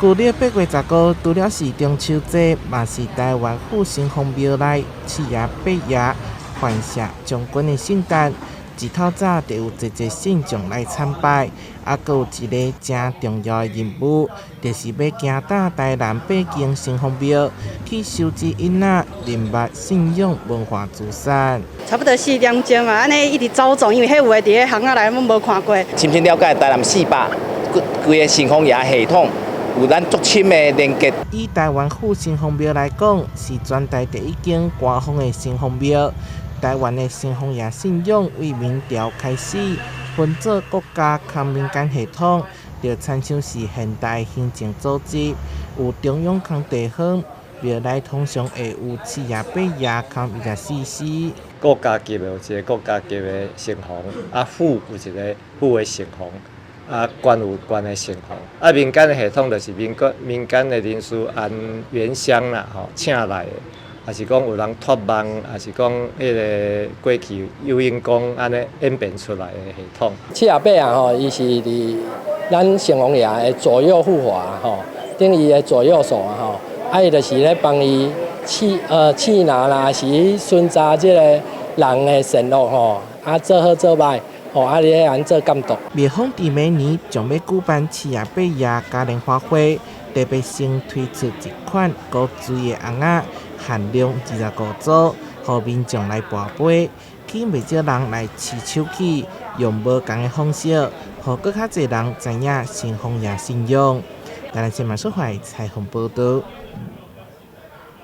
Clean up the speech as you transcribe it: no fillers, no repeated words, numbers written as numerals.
舊曆8月15，除了是中秋節，嘛是臺灣府城隍廟內七爺八爺范謝將軍的聖誕。一透早就有濟濟信眾來參拜，啊，閣有一个誠重要的任務，就是欲行踏臺南八間城隍廟去收集𪜶仔人脈、信仰、文化資產。差不多4點鐘啊，按呢一直走總，因為彼有的佇咧巷仔內，攏無看過。深深了解臺南400規規个城隍爺系統，有咱足深的連結。以臺灣府城隍廟來講，是全台第一間官方的城隍廟。臺灣的城隍爺信仰為明朝開始分做國家佮民間系統，就親像是現代行政組織，有中央崁地方，廟內通常會有七爺八爺崁24師。國家級的有一個國家級的城隍，啊府有一個府的城隍，啊縣有縣的城隍，啊民間的系統就是民間民間的人士按原鄉啦吼請來的。抑是講有人託夢，抑是講彼个過去有應公按呢演變出來的系統。七爺八爺吼，伊是佇咱城隍爺的左右護法吼，等於伊的左右手啊吼，啊伊就是咧幫伊緝緝拿啦，是去巡查這个人的善惡吼，啊做好做歹，吼啊咧按做監督。廟方佇明年將欲舉辦七爺八爺嘉年華會，特別先推出一款古錐的甕仔，限量25組，予民眾來跋杯，吸引袂少人來試手氣，用無仝的方式，予閣較濟人知影城隍爺信仰。台南新聞蘇懷採訪報導。